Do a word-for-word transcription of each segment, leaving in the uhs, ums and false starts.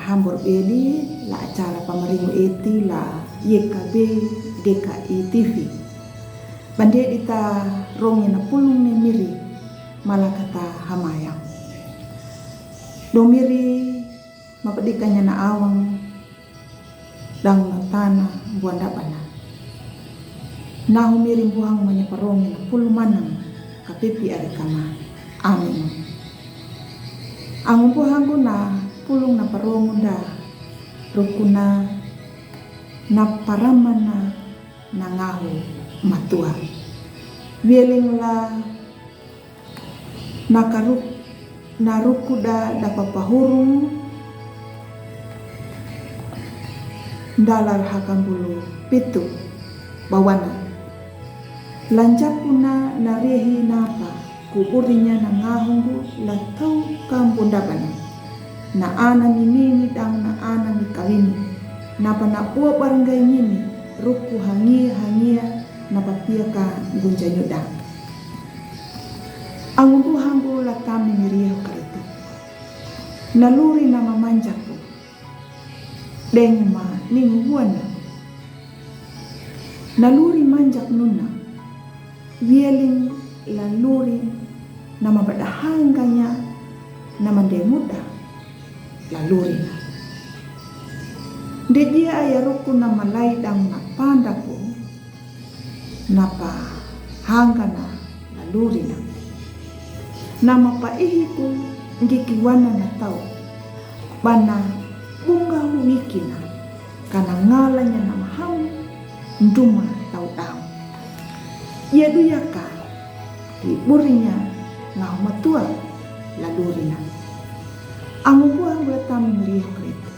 Hambor beli la acara pamaringu eti la Y K B D K I T V. Bande dita rongi na pulung ne miri malakata hamayang. Do miri mapedikanya na awang dang na tana buanda bana. Nahu miri buhang manya parongi na pulu manang kapipi ari kama. Amin. Angu buhangu na pulung na parongu da rukuna na paramana na ngahu matua. Vieling la na karu na rukuda da papahurung dalar hakambulu pitu bawana. Lanjapuna na rehi napa kuburinya na ngahungu la tau kambundabana. Na ana mimini dang na ana mikawini. Napa na ua barangay ngini ruku hangi hangia na papia ka gunjanyuda. Angu buhangu la tami miriho karitu. Na luri na mamanjaku. Deng ma ningu buana. Na luri manjak nuna. Vieling la luri na mabadahanganya na mandemuda la luri na. Dejia aya ruku na malai dang na pandaku. Napa hangana na luri na. Nama pa ihiku ngiki wana na tau. Bana bunga wiki na kana ngalanya na mahamu nduma tau dau. Ia duyaka di burinya ngahu matua la luri na. Angu buhangu la tami miriho karitu.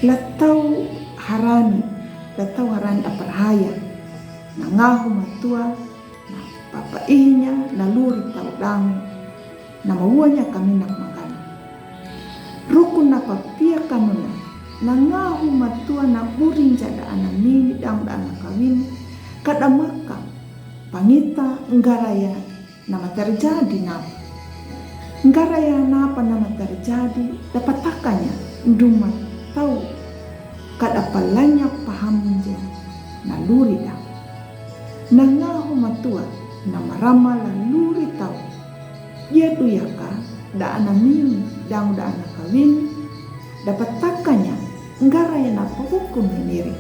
La tau harani, la tau harani da parhaya. Na ngahu matua, na papa ihinya, na luri tau dang, na mawanya kaminak mangana. Rukun na papia kanuna, na ngahu matua na burinja da ana mini dang da ana kawini, kada maka, pangita ngaraya nama terjadi napa. Ngaraya napa nama terjadi, da patakanya nduma tau kada palanya pahamja na luri da. Na ngahu matua nama rama la luri tau. Ia duyaka da ana mini dang da ana kawini, da patakanya ngaraya napa hukum mimiri.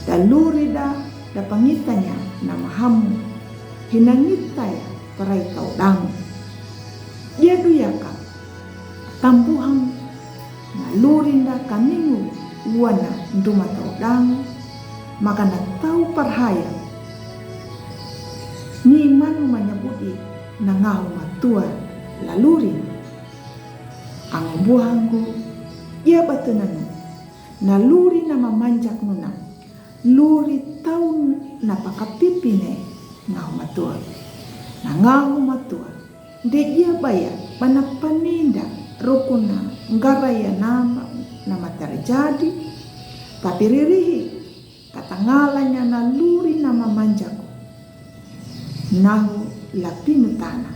Da luri da da pangitanya na mahamu hinangitaya parai tau dangu. Ia duyaka tambuhang na lurinda kaningu wana nduma tau dangu, maka na tau parhaya. Ni manu manyabudi na ngahu matua la lurin. Angu buhangu, ia batunanu, na luri na mamanjak nuna. Luri tau na pakapipine ngahu matua. Na ngahu matua. Dejia baya bana paninda rukuna ngaraya nama nama terjadi. Tapi ririhi katangalanya na luri na mamanjaku. Nahu la pinutana.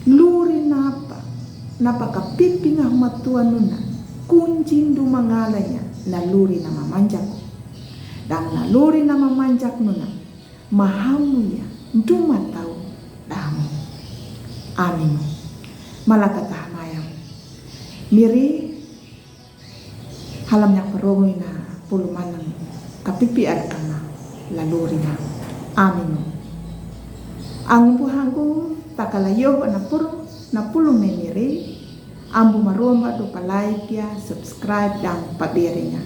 Luri napa, napa kapipi ngahu matua nuna, kunji nduma ngalanya na luri na mamanjaku. Dang na luri na mamanjak nuna, mahamuya nduma tau damu. Amin. Malakata hamayang. Miri Halamnya parongui na pulu manang kapipi ari kama la luri na. Amin. Angu buhangu takala yoho na puru na pulu meniri. Ambu maromba do palai pia subscribe dang pabirinya.